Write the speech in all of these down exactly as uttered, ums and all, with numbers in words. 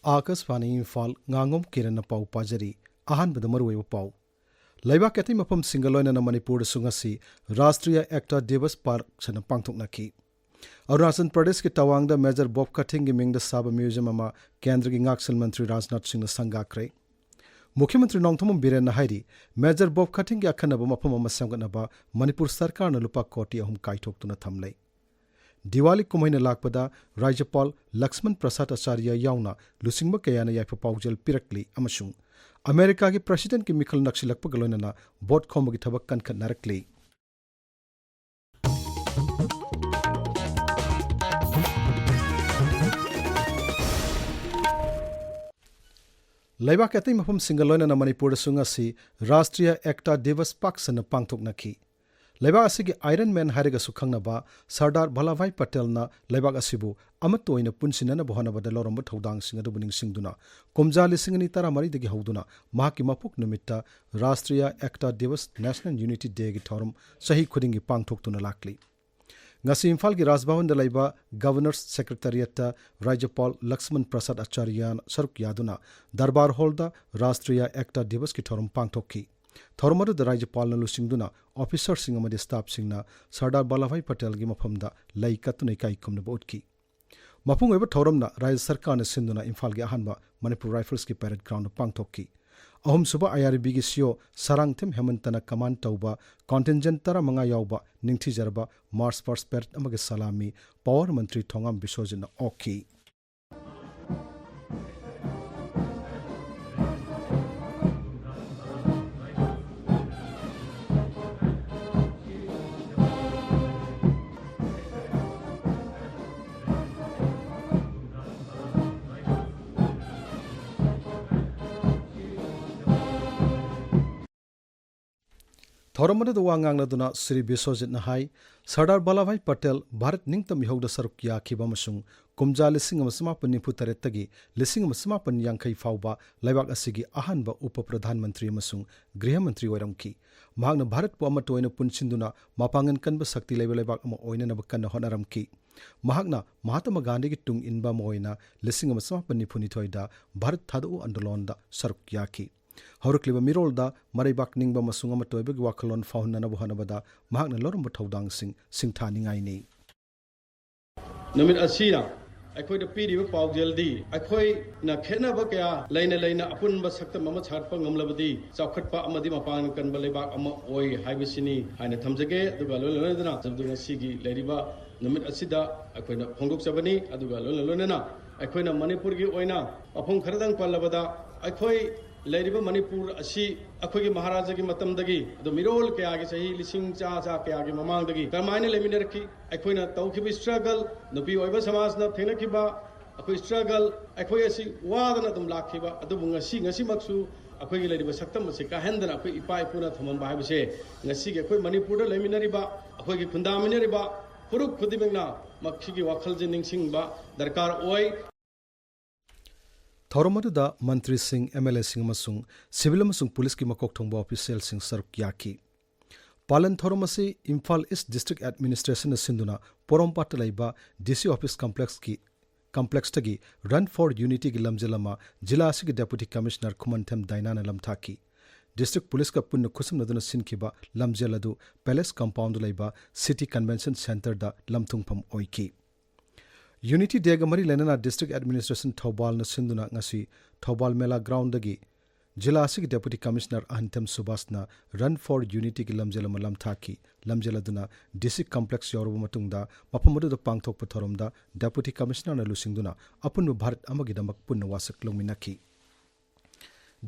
ꯑꯥꯀꯥꯁꯕꯥꯅꯤ ꯏꯝꯐꯥꯜ, ꯉꯥꯉꯣꯝ ꯀꯤꯔꯟꯅ ꯄꯥꯎ ꯄꯥꯖꯔꯤ꯫ ꯑꯍꯥꯟꯕꯗ ꯃꯔꯨꯑꯣꯏꯕ ꯄꯥꯎ꯫ ꯂꯩꯕꯥꯛꯀꯤ ꯑꯇꯩ ꯃꯐꯝꯁꯤꯡꯒ ꯂꯣꯏꯅꯅ ꯃꯅꯤꯄꯨꯔꯗꯁꯨ ꯉꯁꯤ ꯔꯥꯁꯇ꯭ꯔꯤꯌꯥ ꯑꯦꯛꯇꯥ ꯗꯤꯕꯁ ꯄꯥꯛ ꯁꯟꯅ ꯄꯥꯡꯊꯣꯛꯅꯈꯤ꯫ ꯑꯔꯨꯅꯥꯆꯜ ꯄ꯭ꯔꯗꯦꯁꯀꯤ ꯇꯋꯥꯡꯗ ꯃꯦꯖꯔ ꯕꯣꯕ ꯀꯊꯤꯡꯒꯤ ꯃꯤꯡꯗ ꯁꯥꯕ ꯃ꯭ꯌꯨꯖꯤꯌꯝ ꯑꯃ ꯀꯦꯟꯗ꯭ꯔꯒꯤ ꯉꯥꯛꯁꯦꯜ ꯃꯟꯇ꯭ꯔꯤ ꯔꯥꯖꯅꯥꯊ ꯁꯤꯡꯅ ꯁꯪꯒꯥꯈ꯭ꯔꯦ꯫ ꯃꯨꯈ꯭ꯌ ꯃꯟꯇ꯭ꯔꯤ ꯅꯣꯡꯊꯣꯝꯕꯝ ꯕꯤꯔꯦꯟꯅ ꯍꯥꯏꯔꯤ, ꯃꯦꯖꯔ ꯕꯣꯕ ꯀꯊꯤꯡꯒꯤ ꯑꯈꯟꯅꯕ ꯃꯐꯝ ꯑꯃ ꯁꯦꯝꯒꯠꯅꯕ ꯃꯅꯤꯄꯨꯔ ꯁꯔꯀꯥꯔꯅ ꯂꯨꯄꯥ ꯀꯣꯇꯤ ꯑꯍꯨꯝ ꯀꯥꯏꯊꯣꯛꯇꯨꯅ ꯊꯝꯂꯦ꯫ ꯗꯤꯋꯥꯂꯤ ꯀꯨꯝꯍꯩꯅ ꯂꯥꯛꯄꯗ ꯔꯥꯖ꯭ꯌꯄꯥꯜ ꯂꯛꯁꯃꯟ ꯄ꯭ꯔꯁꯥꯗ ꯑꯆꯥꯔꯌ ꯌꯥꯎꯅ ꯂꯨꯆꯤꯡꯕ ꯀꯌꯥꯅ ꯌꯥꯏꯐ ꯄꯥꯎꯖꯦꯜ ꯄꯤꯔꯛꯂꯤ ꯑꯃꯁꯨꯡ ꯑꯃꯦꯔꯤꯀꯥꯒꯤ ꯄ꯭ꯔꯁꯤꯗꯦꯟꯠꯀꯤ ꯃꯤꯈꯜ ꯅꯛꯁꯤꯜꯂꯛꯄꯒ ꯂꯣꯏꯅꯅ ꯚꯣꯠ ꯈꯣꯝꯕꯒꯤ ꯊꯕꯛ ꯀꯟꯈꯠꯅꯔꯛꯂꯤ꯫ ꯂꯩꯕꯥꯛꯀꯤ ꯑꯇꯩ ꯃꯐꯝꯁꯤꯡꯒ ꯂꯣꯏꯅꯅ ꯃꯅꯤꯄꯨꯔꯗꯁꯨ ꯉꯁꯤ ꯔꯥꯁꯇ꯭ꯔꯤꯌꯥ ꯑꯦꯛꯇꯥ ꯗꯤꯕꯁ ꯄꯥꯛ ꯁꯟꯅ ꯄꯥꯡꯊꯣꯛꯅꯈꯤ꯫ ꯂꯩꯕꯥꯛ ꯑꯁꯤꯒꯤ ꯑꯥꯏꯔꯟ ꯃꯦꯟ ꯍꯥꯏꯔꯒꯁꯨ ꯈꯪꯅꯕ ꯁꯔꯗꯥꯔ ꯚꯜꯂꯚꯚꯥꯏ ꯄꯇꯦꯜꯅ ꯂꯩꯕꯥꯛ ꯑꯁꯤꯕꯨ ꯑꯃꯠꯇ ꯑꯣꯏꯅ ꯄꯨꯟꯁꯤꯟꯅꯅꯕ ꯍꯣꯠꯅꯕꯗ ꯂꯧꯔꯝꯕ ꯊꯧꯗꯥꯡꯁꯤꯡ ꯑꯗꯨꯕꯨ ꯅꯤꯡꯁꯤꯡꯗꯨꯅ ꯀꯨꯝꯖꯥ ꯂꯤꯁꯤꯡ ꯑꯅꯤ ꯇꯔꯥꯃꯔꯤꯗꯒꯤ ꯍꯧꯗꯨꯅ ꯃꯍꯥꯛꯀꯤ ꯃꯄꯣꯛ ꯅꯨꯃꯤꯠꯇ ꯔꯥꯁꯇ꯭ꯔꯤꯌꯥ ꯑꯦꯛꯇꯥ ꯗꯤꯕꯁ, National Unity Day ꯒꯤ ꯊꯧꯔꯝ ꯆꯍꯤ ꯈꯨꯗꯤꯡꯒꯤ ꯄꯥꯡꯊꯣꯛꯇꯨꯅ ꯂꯥꯛꯂꯤ꯫ ꯉꯁꯤ ꯏꯝꯐꯥꯜꯒꯤ ꯔꯥꯖꯚꯕꯟꯗ ꯂꯩꯕ Governor's Secretariat ꯇ ꯔꯥꯖ꯭ꯌꯄꯥꯜ ꯂꯛꯁꯃꯟ ꯄ꯭ꯔꯁꯥꯗ ꯑꯆꯥꯔꯌꯅ ꯁꯔꯨꯛ ꯌꯥꯗꯨꯅ ꯗꯔꯕꯥꯔ ꯍꯣꯜꯗ ꯔꯥꯁꯇ꯭ꯔꯤꯌꯥ ꯑꯦꯛꯇꯥ ꯗꯤꯕꯁꯀꯤ ꯊꯧꯔꯝ ꯄꯥꯡꯊꯣꯛꯈꯤ꯫ ꯊꯧꯔꯝ ꯑꯗꯨꯗ ꯔꯥꯖ꯭ꯌꯄꯥꯜꯅ ꯂꯨꯆꯤꯡꯗꯨꯅ ꯑꯣꯐꯤꯁꯔꯁꯤꯡ ꯑꯃꯗꯤ ꯁ꯭ꯇꯥꯐꯁꯤꯡꯅ ꯁꯔꯗꯥꯔ ꯚꯜꯂꯚꯚꯥꯏ ꯄꯇꯦꯜꯒꯤ ꯃꯐꯝꯗ ꯂꯩ ꯀꯠꯇꯨꯅ ꯏꯀꯥꯏ ꯈꯨꯝꯅꯕ ꯎꯠꯈꯤ꯫ ꯃꯄꯨꯡ ꯑꯣꯏꯕ ꯊꯧꯔꯝꯅ ꯔꯥꯖ꯭ꯌ ꯁꯔꯀꯥꯔꯅ ꯁꯤꯟꯗꯨꯅ ꯏꯝꯐꯥꯜꯒꯤ ꯑꯍꯥꯟꯕ ꯃꯅꯤꯄꯨꯔ ꯔꯥꯏꯐꯜꯁꯀꯤ ꯄꯦꯔꯦꯗ ꯒ꯭ꯔꯥꯎꯟꯗ ꯄꯥꯡꯊꯣꯛꯈꯤ꯫ ꯑꯍꯨꯝꯁꯨꯕ ꯑꯥꯏ ꯑꯥꯔ ꯕꯤꯒꯤ ꯁꯤ ꯑꯣ ꯁꯔꯥꯡꯊꯦꯝ ꯍꯦꯃꯟꯇꯅ ꯀꯃꯥꯟ ꯇꯧꯕ ꯀꯣꯟꯇꯤꯟꯖꯦꯟꯠ ꯇꯔꯥꯃꯉꯥ ꯌꯥꯎꯕ ꯅꯤꯡꯊꯤꯖꯔꯕ ꯃꯥꯔꯆ ꯄꯥꯁ꯭ꯠ ꯄꯦꯔꯦꯗ ꯑꯃꯒꯤ ꯁꯂꯥꯃꯤ ꯄꯥꯋꯔ ꯃꯟꯇ꯭ꯔꯤ ꯊꯣꯉꯥꯝ ꯕꯤꯁ꯭ꯋꯖꯤꯠꯅ ꯑꯣꯛꯈꯤ꯫ ꯊꯧꯔꯝ ꯑꯗꯨꯗ ꯋꯥ ꯉꯥꯡꯂꯗꯨꯅ ꯁ꯭ꯔꯤ ꯕꯤꯁ꯭ꯋꯖꯤꯠꯅ ꯍꯥꯏ, ꯁꯔꯗꯥꯔ ꯚꯜꯂꯚꯚꯥꯏ ꯄꯇꯦꯜ ꯚꯥꯔꯠ ꯅꯤꯡꯇꯝ ꯃꯤꯍꯧꯗ ꯁꯔꯨꯛ ꯌꯥꯈꯤꯕ ꯑꯃꯁꯨꯡ ꯀꯨꯝꯖꯥ ꯂꯤꯁꯤꯡ ꯑꯃ ꯆꯃꯥꯄꯟ ꯅꯤꯐꯨ ꯇꯔꯦꯠꯇꯒꯤ ꯂꯤꯁꯤꯡ ꯑꯃ ꯆꯃꯥꯄꯟ ꯌꯥꯡꯈꯩ ꯐꯥꯎꯕ ꯂꯩꯕꯥꯛ ꯑꯁꯤꯒꯤ ꯑꯍꯥꯟꯕ ꯎꯄ ꯄ꯭ꯔꯙꯥꯟ ꯃꯟꯇ꯭ꯔꯤ ꯑꯃꯁꯨꯡ ꯒ꯭ꯔꯤꯍ ꯃꯟꯇ꯭ꯔꯤ ꯑꯣꯏꯔꯝꯈꯤ꯫ ꯃꯍꯥꯛꯅ ꯚꯥꯔꯠꯄꯨ ꯑꯃꯠꯇ ꯑꯣꯏꯅ ꯄꯨꯟꯁꯤꯟꯗꯨꯅ ꯃꯄꯥꯡꯒꯜ ꯀꯟꯕ ꯁꯛꯇꯤ ꯂꯩꯕ ꯂꯩꯕꯥꯛ ꯑꯃ ꯑꯣꯏꯅꯅꯕ ꯀꯟꯅ ꯍꯣꯠꯅꯔꯝꯈꯤ꯫ ꯃꯍꯥꯛꯅ ꯃꯍꯥꯇꯃꯥ ꯒꯥꯟꯙꯤꯒꯤ ꯇꯨꯡ ꯏꯟꯕ ꯑꯃ ꯑꯣꯏꯅ ꯂꯤꯁꯤꯡ ꯑꯃ ꯆꯃꯥꯄꯟ ꯅꯤꯐꯨ ꯅꯤꯊꯣꯏꯗ ꯚꯥꯔꯠ ꯊꯥꯗꯣꯛꯎ ꯑꯥꯟꯗꯣꯂꯣꯟꯗ ꯁꯔꯨꯛ ꯌꯥꯈꯤ꯫ ꯍꯧꯔꯛꯂꯤꯕ ꯃꯤꯔꯣꯜꯗ ꯃꯔꯩꯕꯥꯛ ꯅꯤꯡꯕ ꯑꯃꯁꯨꯡ ꯑꯃꯠꯇ ꯑꯣꯏꯕꯒꯤ ꯋꯥꯈꯜꯂꯣꯟ ꯐꯥꯎꯍꯟꯅꯅꯕ ꯍꯣꯠꯅꯕꯗ ꯃꯍꯥꯛꯅ ꯂꯧꯔꯝꯕ ꯊꯧꯗꯥꯡꯁꯤꯡ ꯁꯤꯡꯊꯥꯅꯤꯡꯉꯥꯏꯅꯤ꯫ ꯅꯨꯃꯤꯠ ꯑꯁꯤꯅ ꯑꯩꯈꯣꯏꯗ ꯄꯤꯔꯤꯕ ꯄꯥꯎꯖꯦꯜꯗꯤ, ꯑꯩꯈꯣꯏꯅ ꯈꯦꯠꯅꯕ ꯀꯌꯥ ꯂꯩꯅ ꯂꯩꯅ ꯑꯄꯨꯟꯕ ꯁꯛꯇꯝ ꯑꯃ ꯁꯥꯒꯠꯄ ꯉꯝꯂꯕꯗꯤ ꯆꯥꯎꯈꯠꯄ ꯑꯃꯗꯤ ꯃꯄꯥꯡꯒꯜ ꯀꯟꯕ ꯂꯩꯕꯥꯛ ꯑꯃ ꯑꯣꯏ ꯍꯥꯏꯕꯁꯤꯅꯤ ꯍꯥꯏꯅ ꯊꯝꯖꯒꯦ꯫ ꯑꯗꯨꯒ ꯂꯣꯏꯅ ꯂꯣꯏꯅꯅ ꯉꯁꯤꯒꯤ ꯂꯩꯔꯤꯕ ꯅꯨꯃꯤꯠ ꯑꯁꯤꯗ ꯑꯩꯈꯣꯏꯅ ꯐꯣꯡꯗꯣꯛꯆꯕꯅꯤ꯫ ꯑꯗꯨꯒ ꯂꯣꯏꯅ ꯂꯣꯏꯅꯅ ꯑꯩꯈꯣꯏꯅ ꯃꯅꯤꯄꯨꯔꯒꯤ ꯑꯣꯏꯅ ꯃꯐꯝ ꯈꯔꯗꯪ ꯄꯜꯂꯕꯗ, ꯑꯩꯈꯣꯏ ꯂꯩꯔꯤꯕ ꯃꯅꯤꯄꯨꯔ ꯑꯁꯤ ꯑꯩꯈꯣꯏꯒꯤ ꯃꯍꯥꯔꯥꯖꯥꯒꯤ ꯃꯇꯝꯗꯒꯤ, ꯑꯗꯨ ꯃꯤꯔꯣꯜ ꯀꯌꯥꯒꯤ ꯆꯍꯤ ꯂꯤꯁꯤꯡ ꯆꯥ ꯆꯥ ꯀꯌꯥꯒꯤ ꯃꯃꯥꯡꯗꯒꯤ ꯀꯔꯝꯍꯥꯏꯅ ꯂꯩꯃꯤꯟꯅꯔꯛꯈꯤ, ꯑꯩꯈꯣꯏꯅ ꯇꯧꯈꯤꯕ struggle, ꯅꯨꯄꯤ ꯑꯣꯏꯕ ꯁꯃꯥꯖꯅ ꯊꯦꯡꯅꯈꯤꯕ ꯑꯩꯈꯣꯏ struggle, ꯑꯩꯈꯣꯏ ꯑꯁꯤ ꯋꯥꯗꯅ ꯑꯗꯨꯝ ꯂꯥꯛꯈꯤꯕ, ꯑꯗꯨꯕꯨ ꯉꯁꯤ, ꯉꯁꯤꯃꯛꯁꯨ ꯑꯩꯈꯣꯏꯒꯤ ꯂꯩꯔꯤꯕ ꯁꯛꯇꯝ ꯑꯁꯤ ꯀꯥꯏꯍꯟꯗꯅ ꯑꯩꯈꯣꯏ ꯏꯄꯥ ꯏꯄꯨꯅ ꯊꯝꯃꯝꯕ ꯍꯥꯏꯕꯁꯦ, ꯉꯁꯤꯒꯤ ꯑꯩꯈꯣꯏ ꯃꯅꯤꯄꯨꯔꯗ ꯂꯩꯃꯤꯟꯅꯔꯤꯕ, ꯑꯩꯈꯣꯏꯒꯤ ꯈꯨꯟꯗꯥꯃꯤꯟꯅꯔꯤꯕ ꯐꯨꯔꯨꯞ ꯈꯨꯗꯤꯡꯃꯛꯅ ꯃꯁꯤꯒꯤ ꯋꯥꯈꯜꯁꯦ ꯅꯤꯡꯁꯤꯡꯕ ꯗꯔꯀꯥꯔ ꯑꯣꯏ꯫ ꯊꯧꯔꯝ ꯑꯗꯨꯗ ꯃꯟꯇ꯭ꯔꯤꯁꯤꯡ, MLAꯁꯤꯡ ꯑꯃꯁꯨꯡ civil ꯑꯃꯁꯨꯡ ꯄꯨꯂꯤꯁꯀꯤ ꯃꯀꯣꯛ ꯊꯣꯡꯕ officialꯁꯤꯡ ꯁꯔꯨꯛ ꯌꯥꯈꯤ꯫ ꯄꯥꯂꯟ ꯊꯧꯔꯝ ꯑꯁꯤ ꯏꯝꯐꯥꯜ East District Administrationꯅ ꯁꯤꯟꯗꯨꯅ ꯄꯣꯔꯣꯝꯄꯥꯠꯇ ꯂꯩꯕ DC office complexꯀꯤ, complexꯇꯒꯤ Run for Unityꯒꯤ ꯂꯝꯖꯦꯜ ꯑꯃ ꯖꯤꯂꯥ ꯑꯁꯤꯒꯤ Deputy Commissioner ꯈꯨꯃꯟꯊꯦꯝ ꯗꯥꯏꯅꯥꯅ ꯂꯝꯊꯥꯈꯤ꯫ District ꯄꯨꯂꯤꯁꯀ ꯄꯨꯟꯅ ꯈꯨꯠꯁꯝꯅꯗꯨꯅ ꯁꯤꯟꯈꯤꯕ ꯂꯝꯖꯦꯜ ꯑꯗꯨ Palace Compoundꯗ ꯂꯩꯕ City Convention Centreꯗ ꯂꯝꯊꯨꯡꯐꯝ ꯑꯣꯏꯈꯤ꯫ Unity Dayꯒ ꯃꯔꯤ ꯂꯩꯅꯅ District Administration ꯊꯧꯕꯥꯜꯅ ꯁꯤꯟꯗꯨꯅ ꯉꯁꯤ ꯊꯧꯕꯥꯜ ꯃꯦꯂꯥ groundꯗꯒꯤ ꯖꯤꯂꯥ ꯑꯁꯤꯒꯤ Deputy Commissioner ꯑꯍꯟꯊꯦꯝ ꯁꯨꯕꯥꯁꯅ Run for Unityꯒꯤ ꯂꯝꯖꯦꯜ ꯑꯃ ꯂꯝꯊꯥꯈꯤ꯫ ꯂꯝꯖꯦꯜ ꯑꯗꯨꯅ DC complex ꯌꯧꯔꯕ ꯃꯇꯨꯡꯗ ꯃꯐꯝ ꯑꯗꯨꯗ ꯄꯥꯡꯊꯣꯛꯄ ꯊꯧꯔꯝꯗ Deputy Commissionerꯅ ꯂꯨꯆꯤꯡꯗꯨꯅ ꯑꯄꯨꯟꯕ ꯚꯥꯔꯠ ꯑꯃꯒꯤꯗꯃꯛ ꯄꯨꯟꯅ ꯋꯥꯁꯛ ꯂꯧꯃꯤꯟꯅꯈꯤ꯫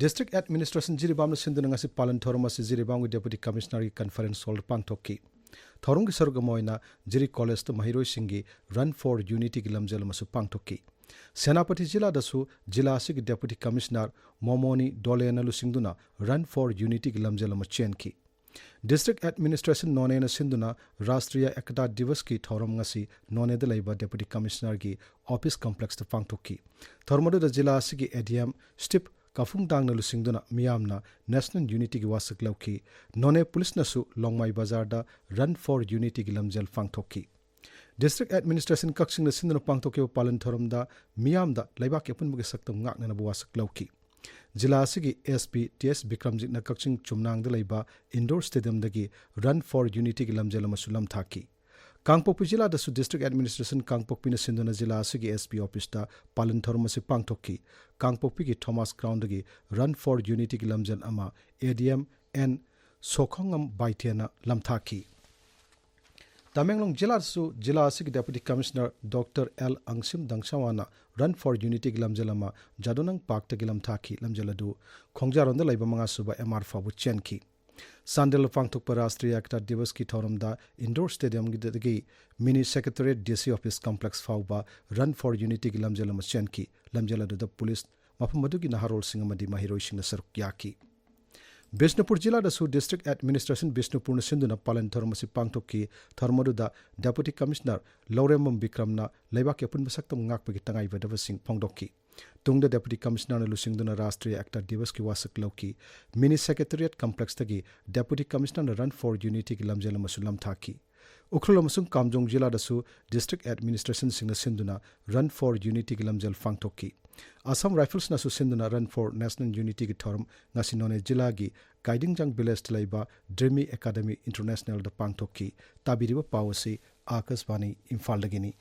District Administration ꯖꯤꯔꯤꯕꯥꯝꯅ ꯁꯤꯟꯗꯨꯅ ꯉꯁꯤ ꯄꯥꯂꯟ ꯊꯧꯔꯝ ꯑꯁꯤ ꯖꯤꯔꯤꯕꯥꯝꯒꯤ Deputy Commissionerꯒꯤ Conference Hallꯗ ꯄꯥꯡꯊꯣꯛꯈꯤ꯫ ꯊꯧꯔꯝꯒꯤ ꯁꯔꯨꯛ ꯑꯃ ꯑꯣꯏꯅ ꯖꯤꯔꯤ Collegeꯇ ꯃꯍꯩꯔꯣꯏꯁꯤꯡꯒꯤ Run for Unityꯒꯤ ꯂꯝꯖꯦꯜ ꯑꯃꯁꯨ ꯄꯥꯡꯊꯣꯛꯈꯤ꯫ ꯁꯦꯅꯥꯄꯇꯤ ꯖꯤꯂꯥꯗꯁꯨ ꯖꯤꯂꯥ ꯑꯁꯤꯒꯤ Deputy Commissioner ꯃꯣꯃꯣꯅꯤ ꯗꯣꯂꯦꯅ ꯂꯨꯆꯤꯡꯗꯨꯅ Run for Unityꯒꯤ ꯂꯝꯖꯦꯜ ꯑꯃ ꯆꯦꯟꯈꯤ꯫ District Administration ꯅꯣꯅꯦꯅ ꯁꯤꯟꯗꯨꯅ ꯔꯥꯁꯇ꯭ꯔꯤꯌꯥ ꯑꯦꯀꯇꯥ ꯗꯤꯕꯁꯀꯤ ꯊꯧꯔꯝ ꯉꯁꯤ ꯅꯣꯅꯦꯗ ꯂꯩꯕ Deputy Commissionerꯒꯤ office complexꯇ ꯄꯥꯡꯊꯣꯛꯈꯤ꯫ ꯊꯧꯔꯝ ꯑꯗꯨꯗ ꯖꯤꯂꯥ ꯑꯁꯤꯒꯤ ADM Steve ꯀꯥꯐꯨꯡꯗꯥꯡꯅ ꯂꯨꯆꯤꯡꯗꯨꯅ ꯃꯤꯌꯥꯝꯅ National Unityꯒꯤ ꯋꯥꯁꯛ ꯂꯧꯈꯤ꯫ ꯅꯣꯅꯦ ꯄꯨꯂꯤꯁꯅꯁꯨ ꯂꯣꯡꯃꯥꯏ ꯕꯖꯥꯔꯗ Run for Unityꯒꯤ ꯂꯝꯖꯦꯜ ꯄꯥꯡꯊꯣꯛꯈꯤ꯫ District Administration ꯀꯛꯆꯤꯡꯅ ꯁꯤꯟꯗꯨꯅ ꯄꯥꯡꯊꯣꯛꯈꯤꯕ ꯄꯥꯂꯟ ꯊꯧꯔꯝꯗ ꯃꯤꯌꯥꯝꯗ ꯂꯩꯕꯥꯛꯀꯤ ꯑꯄꯨꯟꯕꯒꯤ ꯁꯛꯇꯝ ꯉꯥꯛꯅꯅꯕ ꯋꯥꯁꯛ ꯂꯧꯈꯤ꯫ ꯖꯤꯂꯥ ꯑꯁꯤꯒꯤ SP ꯇꯤ ꯑꯦꯁ ꯕꯤꯀ꯭ꯔꯝꯖꯤꯠꯅ ꯀꯛꯆꯤꯡ ꯆꯨꯝꯅꯥꯡꯗ ꯂꯩꯕ Indoor Stadiumꯗꯒꯤ Run for Unityꯒꯤ ꯂꯝꯖꯦꯜ ꯑꯃꯁꯨ ꯂꯝꯊꯥꯈꯤ꯫ ꯀꯥꯡꯄꯣꯛꯄꯤ ꯖꯤꯂꯥꯗꯁꯨ District Administration ꯀꯥꯡꯄꯣꯛꯄꯤꯅ ꯁꯤꯟꯗꯨꯅ ꯖꯤꯂꯥ ꯑꯁꯤꯒꯤ SP officeꯇ ꯄꯥꯂꯟ ꯊꯧꯔꯝ ꯑꯁꯤ ꯄꯥꯡꯊꯣꯛꯈꯤ꯫ ꯀꯥꯡꯄꯣꯛꯄꯤꯒꯤ Thomas Groundꯗꯒꯤ Run for Unityꯒꯤ ꯂꯝꯖꯦꯜ ꯑꯃ ADM N ꯁꯣꯈꯣꯡꯉꯝ ꯕꯥꯏꯊꯦꯟꯅ ꯂꯝꯊꯥꯈꯤ꯫ ꯇꯃꯦꯡꯂꯣꯡ ꯖꯤꯂꯥꯗꯁꯨ ꯖꯤꯂꯥ ꯑꯁꯤꯒꯤ Deputy Commissioner Doctor L ꯑꯪꯁꯤꯝ ꯗꯪꯁꯥꯋꯥꯅ Run for Unityꯒꯤ ꯂꯝꯖꯦꯜ ꯑꯃ ꯖꯥꯗꯣꯅꯪ ꯄꯥꯔꯛꯇꯒꯤ ꯂꯝꯊꯥꯈꯤ꯫ ꯂꯝꯖꯦꯜ ꯑꯗꯨ ꯈꯣꯡꯖꯥꯔꯣꯝꯗ ꯂꯩꯕ ꯃꯉꯥꯁꯨꯕ MR ꯐꯥꯎꯕ ꯆꯦꯟꯈꯤ꯫ ꯆꯥꯟꯗꯦꯜꯗ ꯄꯥꯡꯊꯣꯛꯄ ꯔꯥꯁꯇ꯭ꯔꯤꯌꯥ ꯑꯦꯛꯇꯥ ꯗꯤꯕꯁꯀꯤ ꯊꯧꯔꯝꯗ Indoor Stadiumꯒꯤꯗꯒꯤ Mini Secretariat DC Office Complex ꯐꯥꯎꯕ Run for Unityꯒꯤ ꯂꯝꯖꯦꯜ ꯑꯃ ꯆꯦꯟꯈꯤ꯫ ꯂꯝꯖꯦꯜ ꯑꯗꯨꯗ ꯄꯨꯂꯤꯁ ꯃꯐꯝ ꯑꯗꯨꯒꯤ ꯅꯍꯥꯔꯣꯜꯁꯤꯡ ꯑꯃꯗꯤ ꯃꯍꯩꯔꯣꯏꯁꯤꯡꯅ ꯁꯔꯨꯛ ꯌꯥꯈꯤ꯫ ꯕꯤꯁꯅꯨꯄꯨꯔ ꯖꯤꯂꯥꯗꯁꯨ District Administration ꯕꯤꯁꯅꯨꯄꯨꯔꯅ ꯁꯤꯟꯗꯨꯅ ꯄꯥꯂꯟ ꯊꯧꯔꯝ ꯑꯁꯤ ꯄꯥꯡꯊꯣꯛꯈꯤ꯫ ꯊꯧꯔꯝ ꯑꯗꯨꯗ Deputy Commissioner ꯂꯧꯔꯦꯝꯕꯝ ꯕꯤꯀ꯭ꯔꯝꯅ ꯂꯩꯕꯥꯛꯀꯤ ꯑꯄꯨꯟꯕ ꯁꯛꯇꯝ ꯉꯥꯛꯄꯒꯤ ꯇꯉꯥꯏꯐꯗꯕꯁꯤꯡ ꯐꯣꯡꯗꯣꯛꯈꯤ꯫ ꯇꯨꯡꯗ Deputy Commissionerꯅ ꯂꯨꯆꯤꯡꯗꯨꯅ ꯔꯥꯁꯇ꯭ꯔꯤꯌꯥ ꯑꯦꯛꯇꯥ ꯗꯤꯕꯁꯀꯤ ꯋꯥꯁꯛ ꯂꯧꯈꯤ꯫ Mini Secretariat Complexꯇꯒꯤ Deputy Commissionerꯅ Run for Unityꯒꯤ ꯂꯝꯖꯦꯜ ꯑꯃꯁꯨ ꯂꯝꯊꯥꯈꯤ꯫ ꯎꯈ꯭ꯔꯨꯜ ꯑꯃꯁꯨꯡ ꯀꯥꯝꯖꯣꯡ ꯖꯤꯂꯥꯗꯁꯨ District Administrationꯁꯤꯡꯅ ꯁꯤꯟꯗꯨꯅ Run for Unityꯒꯤ ꯂꯝꯖꯦꯜ ꯄꯥꯡꯊꯣꯛꯈꯤ꯫ Assam Riflesꯅꯁꯨ ꯁꯤꯟꯗꯨꯅ Run for National Unityꯒꯤ ꯊꯧꯔꯝ ꯉꯁꯤ ꯅꯣꯅꯦ ꯖꯤꯂꯥꯒꯤ ꯀꯥꯏꯗꯤꯡꯖꯥꯡ ꯚꯤꯂꯦꯖꯇ ꯂꯩꯕ Dreamy Academy Internationalꯗ ꯄꯥꯡꯊꯣꯛꯈꯤ꯫ ꯇꯥꯕꯤꯔꯤꯕ ꯄꯥꯎ ꯑꯁꯤ ꯑꯥꯀꯥꯁꯕꯥꯅꯤ ꯏꯝꯐꯥꯜꯗꯒꯤꯅꯤ꯫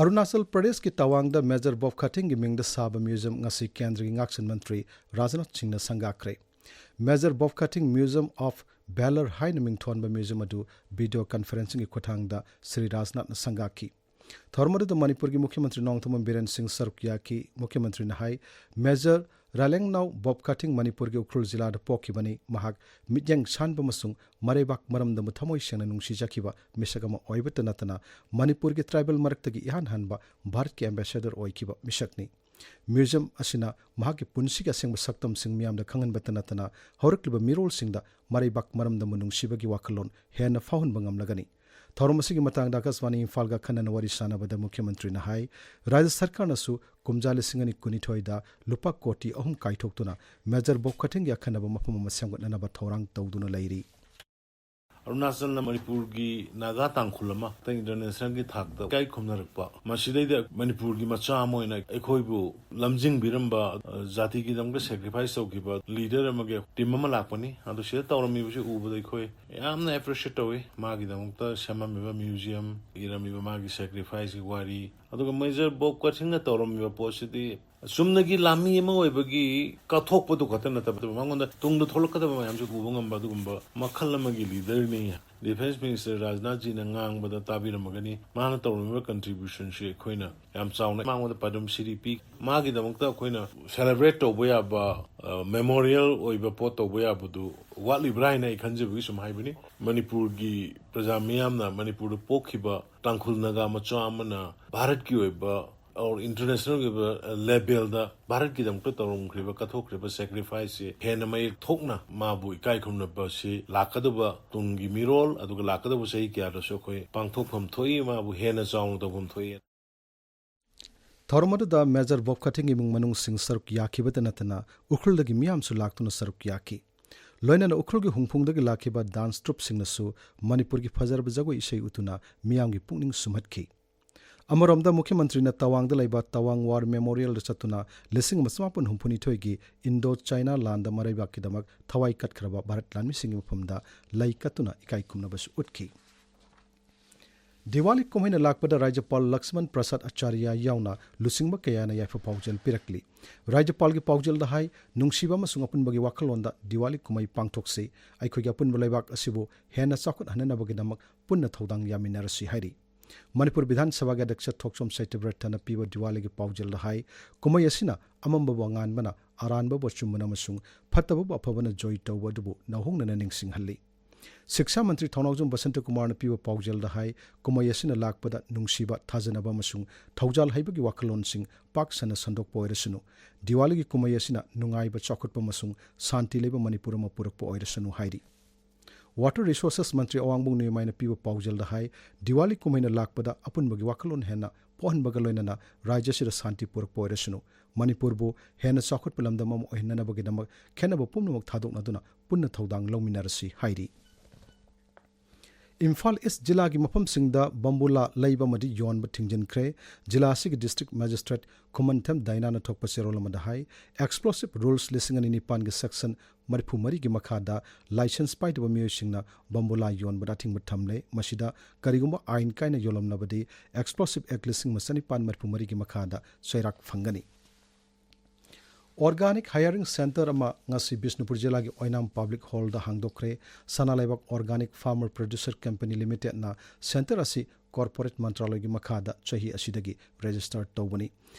ꯑꯔꯨꯅꯥꯆꯜ ꯄ꯭ꯔꯗꯦꯁꯀꯤ ꯇꯋꯥꯡꯗ Major ꯕꯣꯕ ꯈꯥꯊꯤꯡꯒꯤ ꯃꯤꯡꯗ ꯁꯥꯕ museum ꯉꯁꯤ ꯀꯦꯟꯗ꯭ꯔꯒꯤ ꯉꯥꯛꯁꯦꯟ ꯃꯟꯇ꯭ꯔꯤ ꯔꯥꯖꯅꯥꯊ ꯁꯤꯡꯅ ꯁꯪꯒꯥꯈ꯭ꯔꯦ꯫ Major Bob Khathing Museum of Valor ꯍꯥꯏꯅ ꯃꯤꯡꯊꯣꯟꯕ museum ꯑꯗꯨ video conferencingꯒꯤ ꯈꯨꯠꯊꯥꯡꯗ ꯁ꯭ꯔꯤ ꯔꯥꯖꯅꯥꯊꯅ ꯁꯪꯒꯥꯈꯤ꯫ ꯊꯧꯔꯝ ꯑꯗꯨꯗ ꯃꯅꯤꯄꯨꯔꯒꯤ ꯃꯨꯈ꯭ꯌ ꯃꯟꯇ꯭ꯔꯤ ꯅꯣꯡꯊꯣꯝꯕꯝ ꯕꯤꯔꯦꯟ ꯁꯤꯡ ꯁꯔꯨꯛ ꯌꯥꯈꯤ꯫ ꯃꯨꯈ꯭ꯌ ꯃꯟꯇ꯭ꯔꯤꯅ ꯍꯥꯏ, Major ꯔꯥꯂꯦꯡꯅꯥꯎ ꯕꯣꯕ ꯈꯥꯊꯤꯡ ꯃꯅꯤꯄꯨꯔꯒꯤ ꯎꯈ꯭ꯔꯨꯜ ꯖꯤꯂꯥꯗ ꯄꯣꯛꯈꯤꯕꯅꯤ꯫ ꯃꯍꯥꯛ ꯃꯤꯠꯌꯦꯡ ꯁꯥꯟꯕ ꯑꯃꯁꯨꯡ ꯃꯔꯩꯕꯥꯛ ꯃꯔꯝꯗꯝꯕꯨ ꯊꯃꯣꯏ ꯁꯦꯡꯅ ꯅꯨꯡꯁꯤꯖꯈꯤꯕ ꯃꯤꯁꯛ ꯑꯃ ꯑꯣꯏꯕꯇ ꯅꯠꯇꯅ ꯃꯅꯤꯄꯨꯔꯒꯤ tribal ꯃꯔꯛꯇꯒꯤ ꯏꯍꯥꯟ ꯍꯥꯟꯕ ꯚꯥꯔꯠꯀꯤ ambassador ꯑꯣꯏꯈꯤꯕ ꯃꯤꯁꯛꯅꯤ꯫ ꯃ꯭ꯌꯨꯖꯤꯌꯝ ꯑꯁꯤꯅ ꯃꯍꯥꯛꯀꯤ ꯄꯨꯟꯁꯤꯒꯤ ꯑꯁꯦꯡꯕ ꯁꯛꯇꯝꯁꯤꯡ ꯃꯤꯌꯥꯝꯗ ꯈꯪꯍꯟꯕꯇ ꯅꯠꯇꯅ ꯍꯧꯔꯛꯂꯤꯕ ꯃꯤꯔꯣꯜꯁꯤꯡꯗ ꯃꯔꯩꯕꯥꯛ ꯃꯔꯝꯗꯝꯕꯨ ꯅꯨꯡꯁꯤꯕꯒꯤ ꯋꯥꯈꯜꯂꯣꯟ ꯍꯦꯟꯅ ꯐꯥꯎꯍꯟꯕ ꯉꯝꯂꯒꯅꯤ꯫ ꯊꯧꯔꯝ ꯑꯁꯤꯒꯤ ꯃꯇꯥꯡꯗ ꯑꯥꯀꯥꯁꯕꯥꯅꯤ ꯏꯝꯐꯥꯜꯒ ꯑꯈꯟꯅꯅ ꯋꯥꯔꯤ ꯁꯥꯟꯅꯕꯗ ꯃꯨꯈ꯭ꯌꯃꯟꯇ꯭ꯔꯤꯅ ꯍꯥꯏ, ꯔꯥꯖ꯭ꯌ ꯁꯔꯀꯥꯔꯅꯁꯨ ꯀꯨꯝꯖꯥ ꯂꯤꯁꯤꯡ ꯑꯅꯤ ꯀꯨꯟꯅꯤꯊꯣꯏꯗ ꯂꯨꯄꯥ ꯀꯣꯇꯤ ꯑꯍꯨꯝ ꯀꯥꯏꯊꯣꯛꯇꯨꯅ ꯃꯦꯖꯔ ꯕꯣꯕ ꯀꯊꯤꯡꯒꯤ ꯑꯈꯟꯅꯕ ꯃꯐꯝ ꯑꯃ ꯁꯦꯝꯒꯠꯅꯅꯕ ꯊꯧꯔꯥꯡ ꯇꯧꯗꯨꯅ ꯂꯩꯔꯤ꯫ ꯑꯔꯨꯅꯥꯆꯜꯅ ꯃꯅꯤꯄꯨꯔꯒꯤ ꯅꯥꯒꯥ ꯇꯥꯡꯈꯨꯜ ꯑꯃ ꯏꯟꯇꯔꯅꯦꯁꯅꯦꯜꯒꯤ ꯊꯥꯛꯇ ꯏꯀꯥꯏ ꯈꯨꯝꯅꯔꯛꯄ, ꯃꯁꯤꯗꯩꯗ ꯃꯅꯤꯄꯨꯔꯒꯤ ꯃꯆꯥ ꯑꯃ ꯑꯣꯏꯅ ꯑꯩꯈꯣꯏꯕꯨ ꯂꯝꯖꯤꯡꯕꯤꯔꯝꯕ, ꯑ, ꯖꯥꯇꯤꯒꯤꯗꯃꯛꯇ ꯁꯦꯀ꯭ꯔꯤꯐꯥꯏꯁ ꯇꯧꯈꯤꯕ ꯂꯤꯗꯔ ꯑꯃꯒꯤ ꯇꯤꯝ ꯑꯃ ꯂꯥꯛꯄꯅꯤ꯫ ꯑꯗꯨ ꯁꯤꯗ ꯇꯧꯔꯝꯃꯤꯕꯁꯤ ꯎꯕꯗ ꯑꯩꯈꯣꯏ ꯌꯥꯝꯅ ꯑꯦꯄ꯭ꯔꯤꯁꯤꯌꯦꯠ ꯇꯧꯏ꯫ ꯃꯥꯒꯤꯗꯃꯛꯇ ꯁꯦꯝꯃꯝꯃꯤꯕ ꯃ꯭ꯌꯨꯖꯤꯌꯝ, ꯏꯔꯝꯃꯤꯕ ꯃꯥꯒꯤ ꯁꯦꯀ꯭ꯔꯤꯐꯥꯏꯁꯀꯤ ꯋꯥꯔꯤ, ꯑꯗꯨꯒ ꯃꯦꯖꯔ ꯕꯣꯕ ꯀꯊꯤꯡꯅ ꯇꯧꯔꯝꯃꯤꯕ ꯄꯣꯠꯁꯤꯗꯤ ꯆꯨꯝꯅꯒꯤ ꯂꯥꯟꯃꯤ ꯑꯃ ꯑꯣꯏꯕꯒꯤ ꯀꯠꯊꯣꯛꯄꯗꯨ ꯈꯛꯇ ꯅꯠꯇꯕ, ꯃꯉꯣꯟꯗ ꯇꯨꯡꯗ ꯊꯣꯛꯂꯛꯀꯗꯕ ꯃꯌꯥꯝꯁꯨ ꯎꯕ ꯉꯝꯕ ꯑꯗꯨꯒꯨꯝꯕ ꯃꯈꯜ ꯑꯃꯒꯤ ꯂꯤꯗꯔꯅꯤ꯫ ꯗꯤꯐꯦꯟꯁ ꯃꯤꯅꯤꯁꯇꯔ ꯔꯥꯖꯅꯥꯊ ꯖꯤꯅ ꯉꯥꯡꯕꯗ ꯇꯥꯕꯤꯔꯝꯃꯒꯅꯤ꯫ ꯃꯥꯅ ꯇꯧꯔꯝꯃꯤꯕ ꯀꯟꯇ꯭ꯔꯤꯕ꯭ꯌꯨꯁꯟꯁꯤ ꯑꯩꯈꯣꯏꯅ ꯌꯥꯝ ꯆꯥꯎꯅ ꯃꯉꯣꯟꯗ ꯄꯗꯝ ꯁꯤꯔꯤ ꯄꯤ꯫ ꯃꯥꯒꯤꯗꯃꯛꯇ ꯑꯩꯈꯣꯏꯅ ꯁꯦꯂꯦꯕ꯭ꯔꯦꯠ ꯇꯧꯕ ꯌꯥꯕ, ꯑ, ꯃꯦꯃꯣꯔꯤꯌꯦꯜ ꯑꯣꯏꯕ ꯄꯣꯠ ꯇꯧꯕ ꯌꯥꯕꯗꯨ ꯋꯥꯠꯂꯤꯕ꯭ꯔꯥ ꯍꯥꯏꯅ ꯑꯩ ꯈꯟꯖꯕꯒꯤ ꯁꯨꯝ ꯍꯥꯏꯕꯅꯤ꯫ ꯃꯅꯤꯄꯨꯔꯒꯤ ꯄ꯭ꯔꯖꯥ ꯃꯤꯌꯥꯝꯅ ꯃꯅꯤꯄꯨꯔꯗ ꯄꯣꯛꯈꯤꯕ ꯇꯥꯡꯈꯨꯜ ꯅꯥꯒꯥ ꯃꯆꯥ ꯑꯃꯅ ꯚꯥꯔꯠꯀꯤ ꯑꯣꯏꯕ ꯑꯣꯔ ꯏꯟꯇꯔꯅꯦꯁꯅꯦꯜꯒꯤ ꯑꯣꯏꯕ ꯂꯦꯕꯦꯜꯗ ꯚꯥꯔꯠꯀꯤꯗꯃꯛꯇ ꯇꯧꯔꯝꯈ꯭ꯔꯤꯕ, ꯀꯠꯊꯣꯛꯈ꯭ꯔꯤꯕ ꯁꯦꯀ꯭ꯔꯤꯐꯥꯏꯁꯁꯦ ꯍꯦꯟꯅ ꯃꯌꯦꯛ ꯊꯣꯛꯅ ꯃꯥꯕꯨ ꯏꯀꯥꯏ ꯈꯨꯝꯅꯕꯁꯤ ꯂꯥꯛꯀꯗꯕ ꯇꯨꯡꯒꯤ ꯃꯤꯔꯣꯜ, ꯑꯗꯨꯒ ꯂꯥꯛꯀꯗꯕ ꯆꯍꯤ ꯀꯌꯥꯗꯁꯨ ꯑꯩꯈꯣꯏ ꯄꯥꯡꯊꯣꯛꯐꯝ ꯊꯣꯛꯏ, ꯃꯥꯕꯨ ꯍꯦꯟꯅ ꯆꯥꯎꯅ ꯇꯧꯐꯝ ꯊꯣꯛꯏ꯫ ꯊꯧꯔꯝ ꯑꯗꯨꯗ ꯃꯦꯖꯔ ꯕꯣꯕ ꯀꯊꯤꯡꯒꯤ ꯏꯃꯨꯡ ꯃꯅꯨꯡꯁꯤꯡ ꯁꯔꯨꯛ ꯌꯥꯈꯤꯕꯇ ꯅꯠꯇꯅ ꯎꯈ꯭ꯔꯨꯜꯗꯒꯤ ꯃꯤꯌꯥꯝꯁꯨ ꯂꯥꯛꯇꯨꯅ ꯁꯔꯨꯛ ꯌꯥꯈꯤ꯫ ꯂꯣꯏꯅꯅ ꯎꯈ꯭ꯔꯨꯜꯒꯤ ꯍꯨꯝꯐꯨꯡꯗꯒꯤ ꯂꯥꯛꯈꯤꯕ ꯗꯥꯟꯁ ꯇ꯭ꯔꯨꯞꯁꯤꯡꯅꯁꯨ ꯃꯅꯤꯄꯨꯔꯒꯤ ꯐꯖꯔꯕ ꯖꯒꯣꯏ ꯏꯁꯩ ꯎꯠꯇꯨꯅ ꯃꯤꯌꯥꯝꯒꯤ ꯄꯨꯛꯅꯤꯡ ꯁꯨꯝꯍꯠꯈꯤ꯫ ꯑꯃꯔꯣꯝꯗ ꯃꯨꯈ꯭ꯌꯃꯟꯇ꯭ꯔꯤꯅ ꯇꯋꯥꯡꯗ ꯂꯩꯕ ꯇꯋꯥꯡ ꯋꯥꯔ ꯃꯦꯃꯣꯔꯤꯌꯦꯜꯗ ꯆꯠꯇꯨꯅ ꯂꯤꯁꯤꯡ ꯑꯃ ꯆꯃꯥꯄꯟ ꯍꯨꯝꯐꯨꯅꯤꯊꯣꯏꯒꯤ ꯏꯟꯗꯣ ꯆꯥꯏꯅꯥ ꯂꯥꯟꯗ ꯃꯔꯩꯕꯥꯛꯀꯤꯗꯃꯛ ꯊꯋꯥꯏ ꯀꯠꯈ꯭ꯔꯕ ꯚꯥꯔꯠ ꯂꯥꯟꯃꯤꯁꯤꯡꯒꯤ ꯃꯐꯝꯗ ꯂꯩ ꯀꯠꯇꯨꯅ ꯏꯀꯥꯏ ꯈꯨꯝꯅꯕꯁꯨ ꯎꯠꯈꯤ꯫ ꯗꯤꯋꯥꯂꯤ ꯀꯨꯝꯍꯩꯅ ꯂꯥꯛꯄꯗ ꯔꯥꯖ꯭ꯌꯄꯥꯜ ꯂꯛꯁꯃꯟ ꯄ꯭ꯔꯁꯥꯗ ꯑꯆꯥꯔꯌ ꯌꯥꯎꯅ ꯂꯨꯆꯤꯡꯕ ꯀꯌꯥꯅ ꯌꯥꯏꯐ ꯄꯥꯎꯖꯦꯜ ꯄꯤꯔꯛꯂꯤ꯫ ꯔꯥꯖ꯭ꯌꯄꯥꯜꯒꯤ ꯄꯥꯎꯖꯦꯜꯗ ꯍꯥꯏ, ꯅꯨꯡꯁꯤꯕ ꯑꯃꯁꯨꯡ ꯑꯄꯨꯟꯕꯒꯤ ꯋꯥꯈꯜꯂꯣꯟꯗ ꯗꯤꯋꯥꯂꯤ ꯀꯨꯝꯍꯩ ꯄꯥꯡꯊꯣꯛꯁꯤ, ꯑꯩꯈꯣꯏꯒꯤ ꯑꯄꯨꯟꯕ ꯂꯩꯕꯥꯛ ꯑꯁꯤꯕꯨ ꯍꯦꯟꯅ ꯆꯥꯎꯈꯠꯍꯟꯅꯅꯕꯒꯤꯗꯃꯛ ꯄꯨꯟꯅ ꯊꯧꯗꯥꯡ ꯌꯥꯃꯤꯟꯅꯔꯁꯤ ꯍꯥꯏꯔꯤ꯫ ꯃꯅꯤꯄꯨꯔ ꯕꯤꯙꯥꯟ ꯁꯚꯥꯒꯤ ꯑꯗ꯭ꯌꯛꯁ ꯊꯣꯛꯆꯣꯝ ꯁꯇ꯭ꯌꯕ꯭ꯔꯇꯅ ꯄꯤꯕ ꯗꯤꯋꯥꯂꯤꯒꯤ ꯄꯥꯎꯖꯦꯜꯗ ꯍꯥꯏ, ꯀꯨꯝꯍꯩ ꯑꯁꯤꯅ ꯑꯃꯝꯕꯕꯨ ꯑꯉꯥꯟꯕꯅ, ꯑꯔꯥꯟꯕꯕꯨ ꯑꯆꯨꯝꯕꯅ ꯑꯃꯁꯨꯡ ꯐꯠꯇꯕꯕꯨ ꯑꯐꯕꯅ ꯖꯣꯏ ꯇꯧꯕ ꯑꯗꯨꯕꯨ ꯅꯧꯍꯧꯅꯅ ꯅꯤꯡꯁꯤꯡꯍꯜꯂꯤ꯫ ꯁꯤꯛꯁꯥ ꯃꯟꯇ꯭ꯔꯤ ꯊꯧꯅꯥꯎꯖꯝ ꯕꯁꯟꯇ ꯀꯨꯃꯥꯔꯅ ꯄꯤꯕ ꯄꯥꯎꯖꯦꯜꯗ ꯍꯥꯏ, ꯀꯨꯝꯍꯩ ꯑꯁꯤꯅ ꯂꯥꯛꯄꯗ ꯅꯨꯡꯁꯤꯕ, ꯊꯥꯖꯅꯕ ꯑꯃꯁꯨꯡ ꯊꯧꯖꯥꯜ ꯍꯩꯕꯒꯤ ꯋꯥꯈꯜꯂꯣꯟꯁꯤꯡ ꯄꯥꯛ ꯁꯟꯅ ꯁꯟꯗꯣꯛꯄ ꯑꯣꯏꯔꯁꯅꯨ꯫ ꯗꯤꯋꯥꯂꯤꯒꯤ ꯀꯨꯝꯍꯩ ꯑꯁꯤꯅ ꯅꯨꯡꯉꯥꯏꯕ, ꯆꯥꯎꯈꯠꯄ ꯑꯃꯁꯨꯡ ꯁꯥꯟꯇꯤ ꯂꯩꯕ ꯃꯅꯤꯄꯨꯔ ꯑꯃ ꯄꯨꯔꯛꯄ ꯑꯣꯏꯔꯁꯅꯨ ꯍꯥꯏꯔꯤ꯫ Water Resources ꯃꯟꯇ꯭ꯔꯤ ꯑꯋꯥꯡꯕꯝ ꯅꯣꯏꯃꯥꯏꯅ ꯄꯤꯕ ꯄꯥꯎꯖꯦꯜꯗ ꯍꯥꯏ, ꯗꯤꯋꯥꯂꯤ ꯀꯨꯝꯍꯩꯅ ꯂꯥꯛꯄꯗ ꯑꯄꯨꯟꯕꯒꯤ ꯋꯥꯈꯜꯂꯣꯟ ꯍꯦꯟꯅ ꯄꯣꯛꯍꯟꯕꯒ ꯂꯣꯏꯅꯅ ꯔꯥꯖ꯭ꯌ ꯑꯁꯤꯗ ꯁꯥꯟꯇꯤ ꯄꯨꯔꯛꯄ ꯑꯣꯏꯔꯁꯅꯨ, ꯃꯅꯤꯄꯨꯔꯕꯨ ꯍꯦꯟꯅ ꯆꯥꯎꯈꯠꯄ ꯂꯝꯗꯝ ꯑꯃ ꯑꯣꯏꯍꯟꯅꯅꯕꯒꯤꯗꯃꯛ ꯈꯦꯠꯅꯕ ꯄꯨꯝꯅꯃꯛ ꯊꯥꯗꯣꯛꯅꯗꯨꯅ ꯄꯨꯟꯅ ꯊꯧꯗꯥꯡ ꯂꯧꯃꯤꯟꯅꯔꯁꯤ ꯍꯥꯏꯔꯤ꯫ ꯏꯝꯐꯥꯜ ꯏꯁ ꯖꯤꯂꯥꯒꯤ ꯃꯐꯝꯁꯤꯡꯗ ꯕꯝꯕꯨꯂꯥ ꯂꯩꯕ ꯑꯃꯗꯤ ꯌꯣꯟꯕ ꯊꯤꯡꯖꯤꯟꯈ꯭ꯔꯦ꯫ ꯖꯤꯂꯥ ꯑꯁꯤꯒꯤ ꯗꯤꯁꯇ꯭ꯔꯤꯛ ꯃꯦꯖꯤꯁꯇ꯭ꯔꯦꯠ ꯈꯨꯃꯟꯊꯦꯝ ꯗꯥꯏꯅꯥꯅ ꯊꯣꯛꯄ ꯆꯦꯔꯣꯜ ꯑꯃꯗ ꯍꯥꯏ, ꯑꯦꯛꯁꯄ꯭ꯂꯣꯁꯤꯞ ꯔꯨꯜꯁ ꯂꯤꯁꯤꯡ ꯑꯅꯤ ꯅꯤꯄꯥꯟꯒꯤ ꯁꯦꯛꯁꯟ ꯃꯔꯤꯐꯨ ꯃꯔꯤꯒꯤ ꯃꯈꯥꯗ ꯂꯥꯏꯁꯦꯟꯁ ꯄꯥꯏꯗꯕ ꯃꯤꯑꯣꯏꯁꯤꯡꯅ ꯕꯝꯕꯨꯂꯥ ꯌꯣꯟꯕꯗ ꯑꯊꯤꯡꯕ ꯊꯝꯂꯦ꯫ ꯃꯁꯤꯗ ꯀꯔꯤꯒꯨꯝꯕ ꯑꯥꯏꯟ ꯀꯥꯏꯅ ꯌꯣꯜꯂꯝꯂꯕꯗꯤ ꯑꯦꯛꯁꯄ꯭ꯂꯣꯁꯤꯞ ꯑꯦꯛ ꯂꯤꯁꯤꯡ ꯑꯃ ꯆꯅꯤꯄꯥꯟ ꯃꯔꯤꯐꯨ ꯃꯔꯤꯒꯤ ꯃꯈꯥꯗ ꯆꯩꯔꯥꯛ ꯐꯪꯒꯅꯤ꯫ ꯑꯣꯔꯒꯥꯅꯤꯛ ꯍꯥꯌꯔꯤꯡ ꯁꯦꯟꯇꯔ ꯑꯃ ꯉꯁꯤ ꯕꯤꯁꯅꯨꯄꯨꯔ ꯖꯤꯂꯥꯒꯤ ꯑꯣꯏꯅꯥꯝ ꯄꯕ꯭ꯂꯤꯛ ꯍꯣꯜꯗ ꯍꯥꯡꯗꯣꯛꯈ꯭ꯔꯦ꯫ Sana Leibak organic farmer producer company ꯂꯤꯃꯤꯇꯦꯗꯅ ꯁꯦꯟꯇꯔ ꯑꯁꯤ ꯀꯣꯔꯄꯣꯔꯦꯠ ꯃꯟꯇ꯭ꯔꯥꯂꯣꯏꯒꯤ ꯃꯈꯥꯗ ꯆꯍꯤ ꯑꯁꯤꯗꯒꯤ ꯔꯦꯖꯤꯁꯇꯔ ꯇꯧꯕꯅꯤ꯫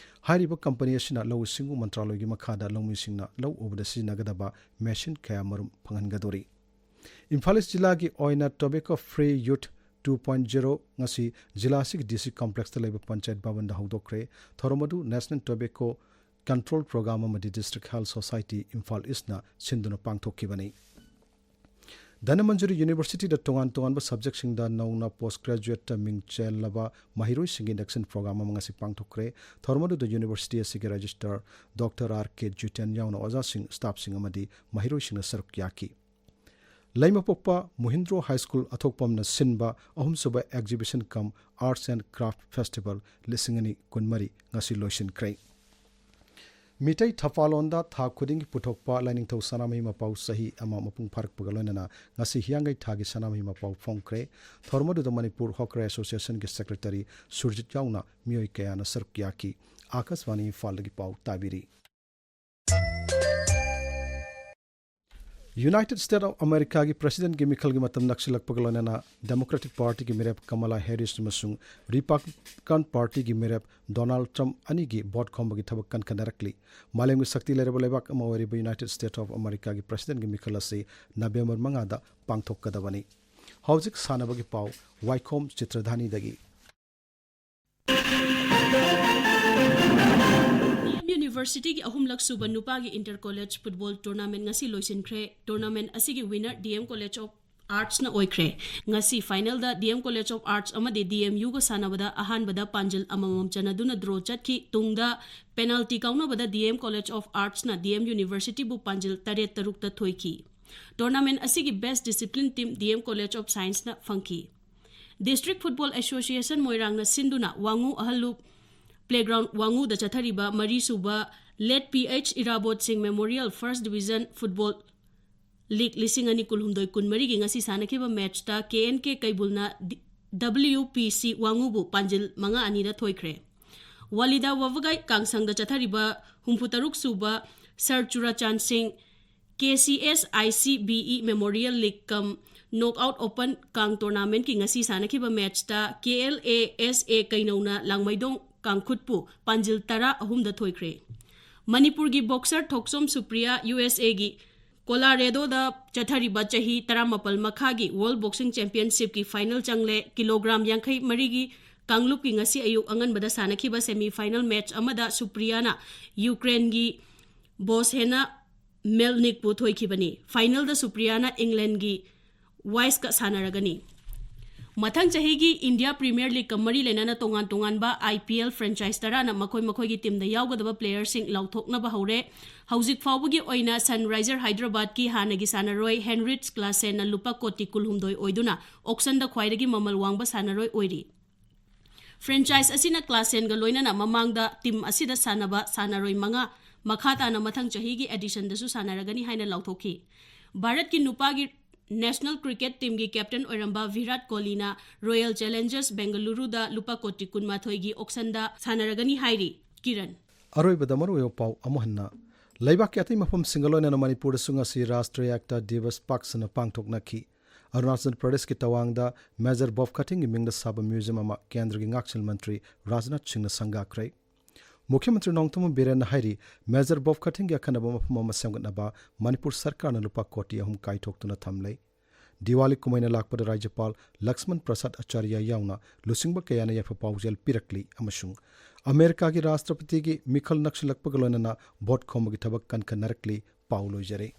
ꯍꯥꯏꯔꯤꯕ ꯀꯝꯄꯦꯅꯤ ꯑꯁꯤꯅ ꯂꯧꯎ ꯁꯤꯡꯎ ꯃꯟꯇ꯭ꯔꯥꯂꯣꯏꯒꯤ ꯃꯈꯥꯗ ꯂꯧꯃꯤꯁꯤꯡꯅ ꯂꯧ ꯎꯕꯗ ꯁꯤꯖꯤꯟꯅꯒꯗꯕ ꯃꯦꯁꯤꯟ ꯀꯌꯥꯃꯔꯨꯝ ꯐꯪꯍꯟꯒꯗꯧꯔꯤ꯫ ꯏꯝꯐꯥꯜ ꯏꯁ ꯖꯤꯂꯥꯒꯤ ꯑꯣꯏꯅ Tobacco Free Youth two point zero ꯉꯁꯤ ꯖꯤꯂꯥ ꯑꯁꯤꯒꯤ ꯗꯤ ꯁꯤ ꯀꯣꯝꯄ꯭ꯂꯦꯛꯁꯇ ꯂꯩꯕ ꯄꯟꯆꯥꯌꯠ ꯚꯕꯟꯗ ꯍꯧꯗꯣꯛꯈ꯭ꯔꯦ꯫ ꯊꯧꯔꯝ ꯑꯗꯨ ꯅꯦꯁꯅꯦꯜ ꯇꯣꯕꯦꯀꯣ ꯀꯟꯇ꯭ꯔꯣꯜ ꯄ꯭ꯔꯣꯒ꯭ꯔꯥꯝ ꯑꯃꯗꯤ ꯗꯤꯁꯇ꯭ꯔꯤꯛ ꯍꯦꯜꯊ ꯁꯣꯁꯥꯏꯇꯤ ꯏꯝꯐꯥꯜ ꯏꯁꯅ ꯁꯤꯟꯗꯨꯅ ꯄꯥꯡꯊꯣꯛꯈꯤꯕꯅꯤ꯫ ꯙꯅꯃꯟꯖꯨꯔꯤ ꯌꯨꯅꯤꯚꯔꯁꯤꯇꯤꯗ ꯇꯣꯉꯥꯟ ꯇꯣꯉꯥꯟꯕ ꯁꯕꯖꯦꯛꯁꯤꯡꯗ ꯅꯧꯅ ꯄꯣꯁ ꯒ꯭ꯔꯦꯖꯨꯑꯦꯠꯇ ꯃꯤꯡ ꯆꯜꯂꯕ ꯃꯍꯩꯔꯣꯏꯁꯤꯡꯒꯤ ꯏꯟꯗꯛꯁꯟ ꯄ꯭ꯔꯣꯒ꯭ꯔꯥꯝ ꯑꯃ ꯉꯁꯤ ꯄꯥꯡꯊꯣꯛꯈ꯭ꯔꯦ꯫ ꯊꯧꯔꯝ ꯑꯗꯨꯗ ꯌꯨꯅꯤꯚꯔꯁꯤꯇꯤ ꯑꯁꯤꯒꯤ ꯔꯦꯖꯤꯁꯇ꯭ꯔꯥꯔ ꯗꯣꯛꯇꯔ ꯑꯥꯔ ꯀꯦ ꯖꯨꯇꯦꯟ ꯌꯥꯎꯅ ꯑꯣꯖꯥꯁꯤꯡ, ꯁ꯭ꯇꯥꯐꯁꯤꯡ ꯑꯃꯗꯤ ꯃꯍꯩꯔꯣꯏꯁꯤꯡꯅ ꯁꯔꯨꯛ ꯌꯥꯈꯤ꯫ ꯂꯩꯃꯄꯣꯛꯄ ꯃꯨꯍꯤꯟꯗ꯭ꯔꯣ ꯍꯥꯏ ꯁ꯭ꯀꯨꯜ ꯑꯊꯣꯛꯄꯝꯅ ꯁꯤꯟꯕ ꯑꯍꯨꯝꯁꯨꯕ Exhibition cum Arts and Craft Festival ꯂꯤꯁꯤꯡ ꯑꯅꯤ ꯀꯨꯟꯃꯔꯤ ꯉꯁꯤ ꯂꯣꯏꯁꯤꯟꯈ꯭ꯔꯦ꯫ ꯃꯤꯇꯩ ꯊꯧꯄꯥꯂꯣꯟꯗ ꯊꯥ ꯈꯨꯗꯤꯡꯒꯤ ꯄꯨꯊꯣꯛꯄ ꯂꯥꯏꯅꯤꯡꯊꯧ ꯁꯅꯥꯃꯍꯤ ꯃꯄꯥꯎ ꯆꯍꯤ ꯑꯃ ꯃꯄꯨꯡ ꯐꯥꯔꯛꯄꯒ ꯂꯣꯏꯅꯅ ꯉꯁꯤ ꯍꯤꯌꯥꯡꯒꯩ ꯊꯥꯒꯤ ꯁꯅꯥꯃꯍꯤ ꯃꯄꯥꯎ ꯐꯣꯡꯈ꯭ꯔꯦ꯫ ꯊꯧꯔꯝ ꯑꯗꯨꯗ ꯃꯅꯤꯄꯨꯔ ꯍꯣꯀꯔ ꯑꯦꯁꯣꯁꯤꯌꯦꯁꯟꯒꯤ ꯁꯦꯀ꯭ꯔꯦꯇꯔꯤ ꯁꯨꯔꯖꯤꯠ ꯌꯥꯎꯅ ꯃꯤꯑꯣꯏ ꯀꯌꯥꯅ ꯁꯔꯨꯛ ꯌꯥꯈꯤ꯫ ꯑꯥꯀꯥꯁꯕꯥꯅꯤ ꯏꯝꯐꯥꯜꯗꯒꯤ ꯄꯥꯎ ꯇꯥꯕꯤꯔꯤ꯫ United States of Americaꯒꯤ Presidentꯀꯤ ꯃꯤꯈꯜꯒꯤ ꯃꯇꯝ ꯅꯛꯁꯤꯜꯂꯛꯄꯒ ꯂꯣꯏꯅꯅ Democratic Partyꯒꯤ ꯃꯤꯔꯦꯞ Kamala Harris ꯑꯃꯁꯨꯡ Republican Partyꯒꯤ ꯃꯤꯔꯦꯞ Donald Trump ꯑꯅꯤꯒꯤ vote ꯈꯣꯝꯕꯒꯤ ꯊꯕꯛ ꯀꯟꯈꯠꯅꯔꯛꯂꯤ꯫ ꯃꯥꯂꯦꯝꯒꯤ ꯁꯛꯇꯤ ꯂꯩꯔꯕ ꯂꯩꯕꯥꯛ ꯑꯃ ꯑꯣꯏꯔꯤꯕ United States of Americaꯒꯤ Presidentꯀꯤ ꯃꯤꯈꯜ ꯑꯁꯤ November ꯃꯉꯥꯗ ꯄꯥꯡꯊꯣꯛꯀꯗꯕꯅꯤ꯫ ꯍꯧꯖꯤꯛ ꯁꯥꯟꯅꯕꯒꯤ ꯄꯥꯎ꯫ ꯋꯥꯏꯈꯣꯝ ꯆꯤꯇ꯭ꯔꯙꯥꯅꯤꯗꯒꯤ꯫ ꯗꯤ ꯑꯦꯝ ꯌꯨꯅꯤꯚꯔꯁꯤꯇꯤꯒꯤ ꯑꯍꯨꯝꯂꯛ ꯁꯨꯕ ꯅꯨꯄꯥꯒꯤ Inter College Football Tournament ꯉꯁꯤ ꯂꯣꯏꯁꯤꯟꯈ꯭ꯔꯦ꯫ Tournament ꯑꯁꯤꯒꯤ winner D M College of Artsꯅ ꯑꯣꯏꯈ꯭ꯔꯦ꯫ ꯉꯁꯤ finalꯗ D M College of Arts ꯑꯃꯗꯤ ꯗꯤ ꯑꯦꯝ ꯌꯨꯒ ꯁꯥꯟꯅꯕꯗ ꯑꯍꯥꯟꯕꯗ ꯄꯥꯟꯖꯤꯜ ꯑꯃꯃꯝ ꯆꯟꯅꯗꯨꯅ draw ꯆꯠꯈꯤ꯫ ꯇꯨꯡꯗ penalty ꯀꯥꯎꯅꯕꯗ ꯗꯤ ꯑꯦꯝ College of Artsꯅ ꯗꯤ ꯑꯦꯝ ꯌꯨꯅꯤꯚꯔꯁꯤꯇꯤꯕꯨ ꯄꯥꯟꯖꯤꯜ ꯇꯔꯦꯠ ꯇꯔꯨꯛꯇ ꯊꯣꯏꯈꯤ꯫ Tournament ꯑꯁꯤꯒꯤ best discipline team D M College of Scienceꯅ ꯐꯪꯈꯤ꯫ District Football Association ꯃꯣꯏꯔꯥꯡꯅ ꯁꯤꯟꯗꯨꯅ ꯋꯥꯉꯨ ꯑꯍꯜꯂꯨꯞ playground ꯋꯥꯉꯨꯗ ꯆꯠꯊꯔꯤꯕ ꯃꯔꯤꯁꯨꯕ Late ꯄꯤ ꯑꯩꯆ ꯏꯔꯥꯕꯣꯠ ꯁꯤꯡ Memorial First Division Football League ꯂꯤꯁꯤꯡ ꯑꯅꯤ ꯀꯨꯟꯍꯨꯝꯗꯣꯏ ꯀꯨꯟꯃꯔꯤꯒꯤ ꯉꯁꯤ ꯁꯥꯟꯅꯈꯤꯕ matchꯇ ꯀꯦ ꯑꯦꯟ ꯀꯦ ꯀꯩꯕꯨꯜꯅ ꯗꯤ-, ꯗꯕ꯭ꯂꯤꯌꯨ ꯄꯤ ꯁꯤ ꯋꯥꯉꯨꯕꯨ ꯄꯥꯟꯖꯤꯜ ꯃꯉꯥ ꯑꯅꯤꯗ ꯊꯣꯏꯈ꯭ꯔꯦ꯫ ꯋꯥꯂꯤꯗꯥ ꯋꯥꯕꯒꯥꯏ ꯀꯥꯡꯁꯪꯗ ꯆꯠꯊꯔꯤꯕ ꯍꯨꯝꯐꯨꯇꯔꯨꯛ ꯁꯨꯕ ꯁꯔ ꯆꯨꯔꯥꯆꯥꯟ ꯁꯤꯡ K C S I C B E Memorial League cum Knockout Open ꯀꯥꯡ tournamentꯀꯤ ꯉꯁꯤ ꯁꯥꯟꯅꯈꯤꯕ matchꯇ ꯀꯦ ꯑꯦꯜ ꯑꯦ ꯑꯦꯁ ꯑꯦ ꯀꯩꯅꯧꯅ ꯂꯥꯡꯃꯩꯗꯣꯡ ꯀꯥꯡꯈꯨꯠꯄꯨ ꯄꯥꯟꯖꯤꯜ ꯇꯔꯥ ꯑꯍꯨꯝꯗ ꯊꯣꯏꯈ꯭ꯔꯦ꯫ ꯃꯅꯤꯄꯨꯔꯒꯤ boxer ꯊꯣꯛꯆꯣꯝ ꯁꯨꯄ꯭ꯔꯤꯌꯥ ꯌꯨ ꯑꯦꯁ ꯑꯦꯒꯤ ꯀꯣꯂꯥꯔꯦꯗꯣꯗ ꯆꯠꯊꯔꯤꯕ ꯆꯍꯤ ꯇꯔꯥꯃꯥꯄꯜ ꯃꯈꯥꯒꯤ World Boxing Championshipꯀꯤ final ꯆꯪꯂꯦ꯫ Kilogram ꯌꯥꯡꯈꯩ ꯃꯔꯤꯒꯤ ꯀꯥꯡꯂꯨꯞꯀꯤ ꯉꯁꯤ ꯑꯌꯨꯛ ꯑꯉꯟꯕꯗ ꯁꯥꯟꯅꯈꯤꯕ semi final match ꯑꯃꯗ ꯁꯨꯄ꯭ꯔꯤꯌꯥꯅ ꯌꯨꯀ꯭ꯔꯦꯟꯒꯤ ꯕꯣꯁꯍꯦꯅ ꯃꯦꯜꯅꯤꯛꯄꯨ ꯊꯣꯏꯈꯤꯕꯅꯤ꯫ Finalꯗ ꯁꯨꯄ꯭ꯔꯤꯌꯥꯅ ꯏꯪꯂꯦꯟꯒꯤ ꯋꯥꯏꯁꯀ ꯁꯥꯟꯅꯔꯒꯅꯤ꯫ ꯃꯊꯪ ꯆꯍꯤꯒꯤ India Premier Leagueꯀ ꯃꯔꯤ ꯂꯩꯅꯅ ꯇꯣꯉꯥꯟ ꯇꯣꯉꯥꯟꯕ ꯑꯥꯏ ꯄꯤ ꯑꯦꯜ franchise ꯇꯔꯥꯅ ꯃꯈꯣꯏ ꯃꯈꯣꯏꯒꯤ teamꯗ ꯌꯥꯎꯒꯗꯕ playerꯁꯤꯡ ꯂꯥꯎꯊꯣꯛꯅꯕ ꯍꯧꯔꯦ꯫ ꯍꯧꯖꯤꯛ ꯐꯥꯎꯕꯒꯤ ꯑꯣꯏꯅ Sunrisers Hyderabadꯀꯤ ꯍꯥꯟꯅꯒꯤ ꯁꯥꯟꯅꯔꯣꯏ Henrich Klaasenꯅ ꯂꯨꯄꯥ ꯀꯣꯇꯤ ꯀꯨꯟꯍꯨꯝꯗꯣꯏ ꯑꯣꯏꯗꯨꯅ auctionꯗ ꯈ꯭ꯋꯥꯏꯗꯒꯤ ꯃꯃꯜ ꯋꯥꯡꯕ ꯁꯥꯟꯅꯔꯣꯏ ꯑꯣꯏꯔꯤ꯫ Franchise ꯑꯁꯤꯅ Klaasenꯒ ꯂꯣꯏꯅꯅ ꯃꯃꯥꯡꯗ team ꯑꯁꯤꯗ ꯁꯥꯟꯅꯕ ꯁꯥꯟꯅꯔꯣꯏ ꯃꯉꯥ ꯃꯈꯥ ꯇꯥꯅ ꯃꯊꯪ ꯆꯍꯤꯒꯤ editionꯗꯁꯨ ꯁꯥꯟꯅꯔꯒꯅꯤ ꯍꯥꯏꯅ ꯂꯥꯎꯊꯣꯛꯈꯤ꯫ ꯚꯥꯔꯠꯀꯤ ꯅꯨꯄꯥꯒꯤ national cricket teamꯒꯤ captain ꯑꯣꯏꯔꯝꯕ ꯚꯤꯔꯥꯠ ꯀꯣꯍꯂꯤꯅ Royal Challengers Bengaluruꯗ ꯂꯨꯄꯥ ꯀꯣꯇꯤ ꯀꯨꯟꯃꯥꯊꯣꯏꯒꯤ auctionꯗ ꯁꯥꯟꯅꯔꯒꯅꯤ ꯍꯥꯏꯔꯤ꯫ ꯀꯤꯔꯟ꯫ ꯑꯔꯣꯏꯕꯗ ꯃꯔꯨꯑꯣꯏꯕ ꯄꯥꯎ ꯑꯃꯨꯛ ꯍꯟꯅ꯫ ꯂꯩꯕꯥꯛꯀꯤ ꯑꯇꯩ ꯃꯐꯝꯁꯤꯡꯒ ꯂꯣꯏꯅꯅ ꯃꯅꯤꯄꯨꯔꯗꯁꯨ ꯉꯁꯤ ꯔꯥꯁꯇ꯭ꯔꯤꯌ ꯑꯦꯛꯇꯥ ꯗꯤꯕꯁ ꯄꯥꯛ ꯁꯟꯅ ꯄꯥꯡꯊꯣꯛꯅꯈꯤ꯫ ꯑꯔꯨꯅꯥꯆꯜ ꯄ꯭ꯔꯗꯦꯁꯀꯤ ꯇꯋꯥꯡꯗ ꯃꯦꯖꯔ ꯕꯣꯕ ꯈꯊꯤꯡꯒꯤ ꯃꯤꯡꯗ ꯁꯥꯕ ꯃ꯭ꯌꯨꯖꯤꯌꯝ ꯑꯃ ꯀꯦꯟꯗ꯭ꯔꯒꯤ ꯉꯥꯛꯁꯦꯜ ꯃꯟꯇ꯭ꯔꯤ ꯔꯥꯖꯅꯥꯊ ꯁꯤꯡꯅ ꯁꯪꯒꯥꯈ꯭ꯔꯦ꯫ ꯃꯨꯈ꯭ꯌ ꯃꯟꯇ꯭ꯔꯤ ꯅꯣꯡꯊꯣꯝꯕꯝ ꯕꯤꯔꯦꯟꯅ ꯍꯥꯏꯔꯤ, ꯃꯦꯖꯔ ꯕꯣꯕ ꯈꯊꯤꯡꯒꯤ ꯑꯈꯟꯅꯕ ꯃꯐꯝ ꯑꯃ ꯁꯦꯝꯒꯠꯅꯕ ꯃꯅꯤꯄꯨꯔ ꯁꯔꯀꯥꯔꯅ ꯂꯨꯄꯥ ꯀꯣꯇꯤ ꯑꯍꯨꯝ ꯀꯥꯏꯊꯣꯛꯇꯨꯅ ꯊꯝꯂꯦ꯫ ꯗꯤꯋꯥꯂꯤ ꯀꯨꯝꯍꯩꯅ ꯂꯥꯛꯄꯗ ꯔꯥꯖ꯭ꯌꯄꯥꯜ ꯂꯛꯁꯃꯟ ꯄ꯭ꯔꯁꯥꯗ ꯑꯆꯥꯔꯌ ꯌꯥꯎꯅ ꯂꯨꯆꯤꯡꯕ ꯀꯌꯥꯅ ꯌꯥꯏꯐ ꯄꯥꯎꯖꯦꯜ ꯄꯤꯔꯛꯂꯤ ꯑꯃꯁꯨꯡ ꯑꯃꯦꯔꯤꯀꯥꯒꯤ ꯔꯥꯁꯇ꯭ꯔꯄꯇꯤꯒꯤ ꯃꯤꯈꯜ ꯅꯛꯁꯤꯜꯂꯛꯄꯒ ꯂꯣꯏꯅꯅ ꯚꯣꯠ ꯈꯣꯝꯕꯒꯤ ꯊꯕꯛ ꯀꯟꯈꯠꯅꯔꯛꯂꯤ꯫ ꯄꯥꯎ ꯂꯣꯏꯖꯔꯦ꯫